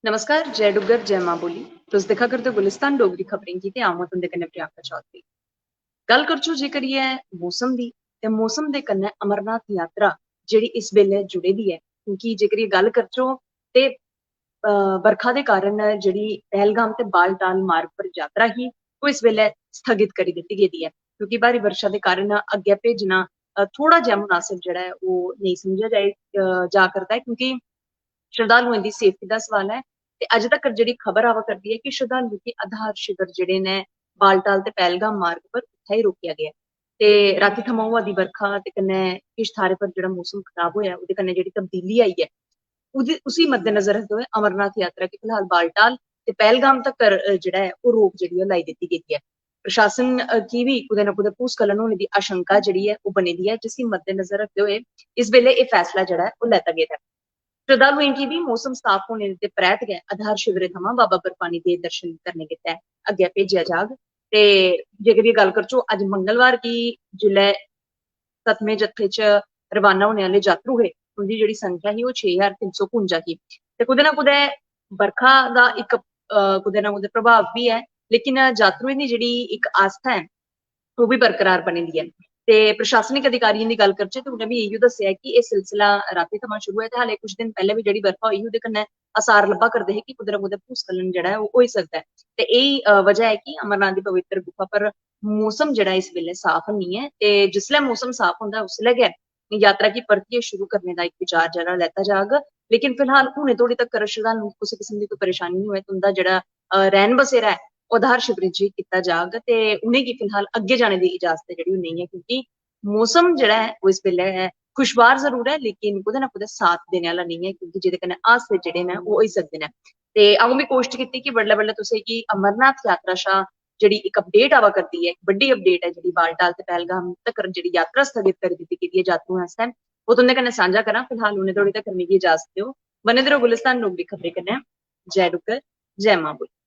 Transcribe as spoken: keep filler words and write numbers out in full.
नमस्कार, जय डुग्गर, जय मां बोली। तुस दिक्खा करदे ओ गुलिस्तान डोगरी खबरें गी ते अ'ऊं आं तुं'दे कन्नै प्रियंका चौधरी। गल्ल करचो जे करियै मौसम दी, ते मौसम दे कन्नै अमरनाथ यात्रा जेह्ड़ी इस बेल्लै जुड़ी दी ऐ, क्योंकि जेकर एह् गल्ल करचो ते, अ, बरखा दे कारण जेह्ड़ी पहलगाम ते बालटाल मार्ग पर यात्रा ही, ओह् इस बेल्लै स्थगित करी दित्ती गेदी ऐ, क्योंकि भारी वर्षा दे कारण अग्गें भेजना, अ, थोह्ड़ा जेहा मुनासिब जेह्ड़ा ऐ ओह् नेईं समझेआ जाई, अ, जा करदा ऐ, क्योंकि श्रद्धालुएं दी safety दा सवाल ऐ। ते अजें तकर जेह्ड़ी खबर आवा करदी ऐ कि श्रद्धालुएं गी आधार शिविर जेह्ड़े न बालटाल ते पहलगाम मार्ग पर उत्थै ही रोकेआ गेआ। ते रातीं थमां होआ दी बरखा ते कन्नै किश थाह्रें पर जेह्ड़ा मौसम खराब होआ, ओह्दे कन्नै जेह्ड़ी तब्दीली आई ऐ, ओह्दी, उसी मद्देनजर रखदे होए अमरनाथ यात्रा गी फिलहाल बालटाल ते पहलगाम तकर, अ, जेह्ड़ा ऐ ओह् रोक जेह्ड़ी ऐ लाई दित्ती गेदी ऐ। प्रशासन, अ, गी बी कुतै ना कुतै भूस्खलन होने दी आशंका जेह्ड़ी ऐ ओह् बनी दी ऐ, जिसी मद्देनजर रखदे होए इस बेल्लै एह् फैसला जेह्ड़ा ऐ ओह् लैता गेदा ऐ। श्रद्धालुएं गी बी मौसम साफ होने दे परैत गै आधार शिविरें थमां बाबा बर्फानी दे दर्शन करने गितै अग्गें भेजेआ जाग। ते जेकर एह् गल्ल करचो, अज्ज मंगलवार गी जिसलै सतमें जत्थे च रवाना होने आह्ले जातरू हे, उं'दी जेह्ड़ी संख्या ही ओह् छे ज्हार तिन्न सौ कुंजा ही। ते कुतै ना कुतै बरखा दा इक, अ, कुतै ना कुतै प्रभाव बी ऐ, लेकिन जातरुएं दी जेह्ड़ी इक आस्था ऐ ओह् बी बरकरार बनी दी ऐ। ते प्रशासनिक अधिकारियें दी गल्ल करचै ते उ'नें बी इ'यो दस्सेआ कि एह् सिलसिला रातीं थमां शुरू ऐ ते हाले कुछ दिन पैह्लें बी जेह्ड़ी बरखा होई ही ओह्दे कन्नै असार लब्भा करदे हे कि कुतै ना कुतै भूस्खलन जेह्ड़ा ऐ ओह् होई सकदा ऐ। ते एही, अ, वजह ऐ कि अमरनाथ दी पवित्र गुफा पर मौसम जेह्ड़ा इस बेल्लै साफ नेईं ऐ ते जिसलै मौसम साफ होंदा ऐ उसलै गै यात्रा गी परतियै शुरू करने दा इक विचार जेह्ड़ा लैता जाग। लेकिन फिलहाल हुनै धोड़ी तगर श्रद्धालुएं गी कुसै किस्म दी कोई परेशानी निं होऐ, तुं'दा जेह्ड़ा, अ, रैह्न बसेरा ऐ ओह् आधार शिविरें च कीता जाग ते उ'नेंगी फिलहाल अग्गें जाने दी इजाजत जेह्ड़ी ओह् नेईं ऐ, क्योंकि मौसम जेह्ड़ा ऐ ओह् इस बेल्लै ऐ खुशगवार जरूर ऐ, लेकिन कुतै ना कुतै साथ देने आह्ला नेईं ऐ, क्योंकि जेह्दे कन्नै हादसे जेह्ड़े न ओह् होई सकदे न। ते अ'ऊं बी कोशट कीती कि बडलै बडलै तुसेंगी अमरनाथ यात्रा शा जेह्ड़ी इक अपडेट आवा करदी ऐ, इक बड्डी अपडेट ऐ जेह्ड़ी बालटाल ते पहलगाम तकर जेह्ड़ी यात्रा स्थगित करी दित्ती गेदी ऐ जातरुएं आस्तै, ओह् तुं'दे कन्नै सांझा करां। फिलहाल उ'नें धोड़ी तकर मिगी इजाजत देओ। बने दे रहो गुलिस्तान डोगरी खबरें कन्नै। जय डुग्गर, जय मां बोली।